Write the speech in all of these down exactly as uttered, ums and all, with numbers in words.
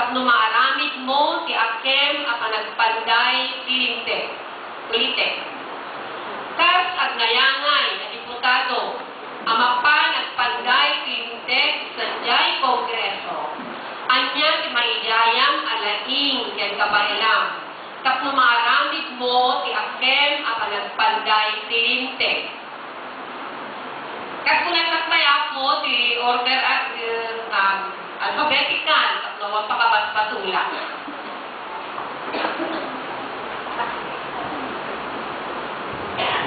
No maaramidmo ti akem a panagpanday ti Linteg, Linteg. Kas agnayangay a diputado a mapan agpanday ti Linteg sadiay Kongreso, ania ti maidayam a laing ken kabaelam tapno maaramidmo ti akem a panagpanday ti Linteg? Kas kunana pay, Apo, ti order at, eh, um, alphabetical, tapno awan pakabasbasula.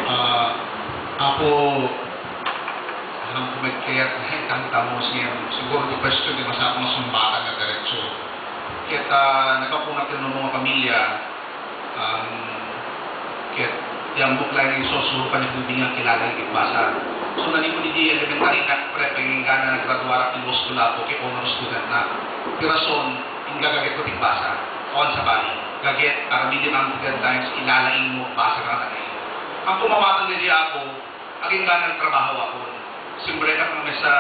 Ah, Apo, alam ko may kaya, eh, tangtamo siya. Siguro di question, di masama sumbatan nga diretso. Kaya, ah, nagkapunat yung mga pamilya, Um, ket ti ammok laeng nga isursurokan ni Puding a kilala iti basa. So, nanipud idi elementary nga prep, inggana nagraduarak ti law school, Apo, ket honor student na. Ti rason, inggagaget ko ti basa. Awan sabali. Gaget, aramidem ti guidelines, ilalaingmo, basa ka na kayo. Ang kumawatan na di, Apo, agingga nagtrabaho, Apo. Siyempre, kami sa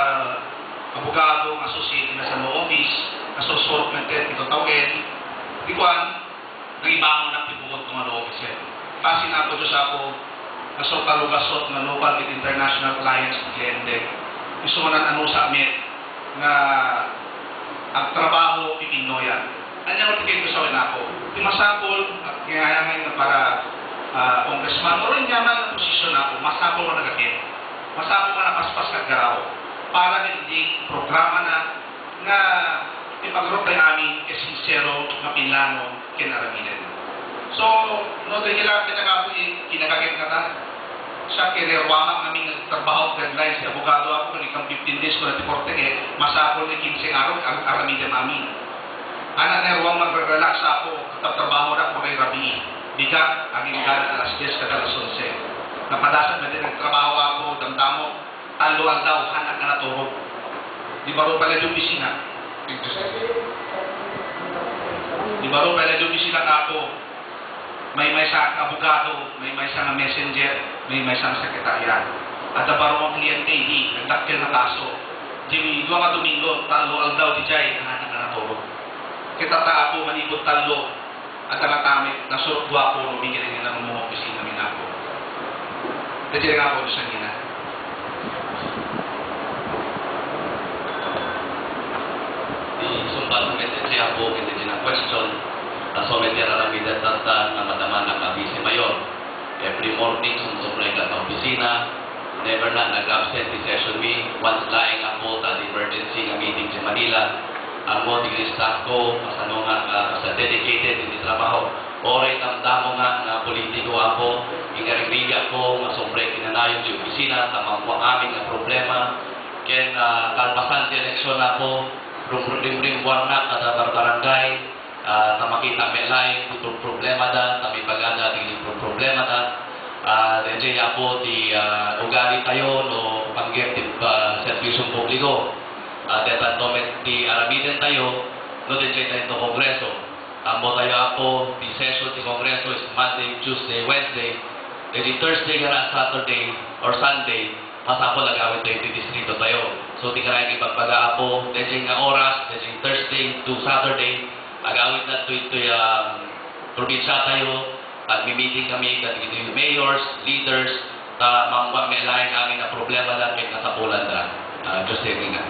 abogado, nga associate na sa law office, nga sursurok na ket ito tawgen. Di kuan, Nangibangon ti bukod ko nga law officer. Kasi na po, Diyos ako, nasort a lugasot nga local ken international clients ti kliyente. Isu nga nan-anusa met nga agtrabaho, pipinnoyan. Ania nga ti kayto sa wenako? Ti masapul, at ngayangay nga para, ah, congressman, o rin yaman nga posisyon ako, masapul nga nagakin. Masapul nga napaspas nga aggaraw. Para iti programa na nga ipagrup tayo amin ket sinsero nga pinlano ken aramiden. So, no, dagiti la pinakapo, eh, kinagaget na ta. Siya, kinaruamak namin nagtrabaho, deadline si abogado ako, kung ikang fifteen days ko na ti korte, eh, masapol ni quince nga araw, ang aramiden namin. Anak na ruang magre-relax ako, kapag trabaho na, kuray rabii. Bigat, aging gana, alas diyes kada alas onse. Napadasat na din ang trabaho ako, damdamo, Tallo aldaw, hanak nga naturog. Di baro pala di opisina. Di baro pala di opisina, Apo. Maymaysa nga abogado, maymaysa nga messenger, maymaysa nga sekretarya. Adda baro nga kliyente idi, nagdakkel nga kaso. Di dua nga Domingo, tallo aldaw di jay, hanak nga naturog. Kita ta, Apo, manipud tallo, Adda nga tamit, nasurot dua puro mi ken ni nga opisina mi, Apo. Daydi nga, Apo, sa nina. Di sumbat met ti Apo ken daydi nga question, ta so met ti aramiden tatta nga madamanak a busy mayor. Every morning, sumsumrek ka sa opisina. Never na nag-absent ti session mi. Once laeng, Apo, ta di emergency nga meeting sa Manila. Ammo ti staff ko, kasano nga, ah, sa dedicated iti trabaho. Oray damdamo nga, nga politiko, Apo, ingarigrigat ko, nga sumrek ti nanayon ti opisina, ta mammuan amin nga problema. Ken, ah, kalpasan ti eleksyon, Apo, rum-, rimrimmuarnak kada barbarangay, Ah, ta makita met laeng ti pro-, problemada, ta maibagada ti pro-, problemada. Ah, daydiay, Apo, ti, ah, ugali tayo no panggep ti, ah, serbisyo publiko. Ah, dayta to met ti aramiden tayo, no daydiay tayo to Kongreso. Ammo tayo, Apo, ti session ti Kongreso is Monday, Tuesday, Wednesday. Daydi Thursday, kana Saturday or Sunday, masapul agawid tayo ti distrito tayo. So, ti kanayon ipagbaga, Apo, daydiay nga oras, daydiay Thursday to Saturday, Agawid na to itoy, um, probinsya tayo, pagmi-meeting kami kadagiti mayors, leaders, ta mammuan met laeng amin a problemada ken kasapulanna. Ah, Jose Rina.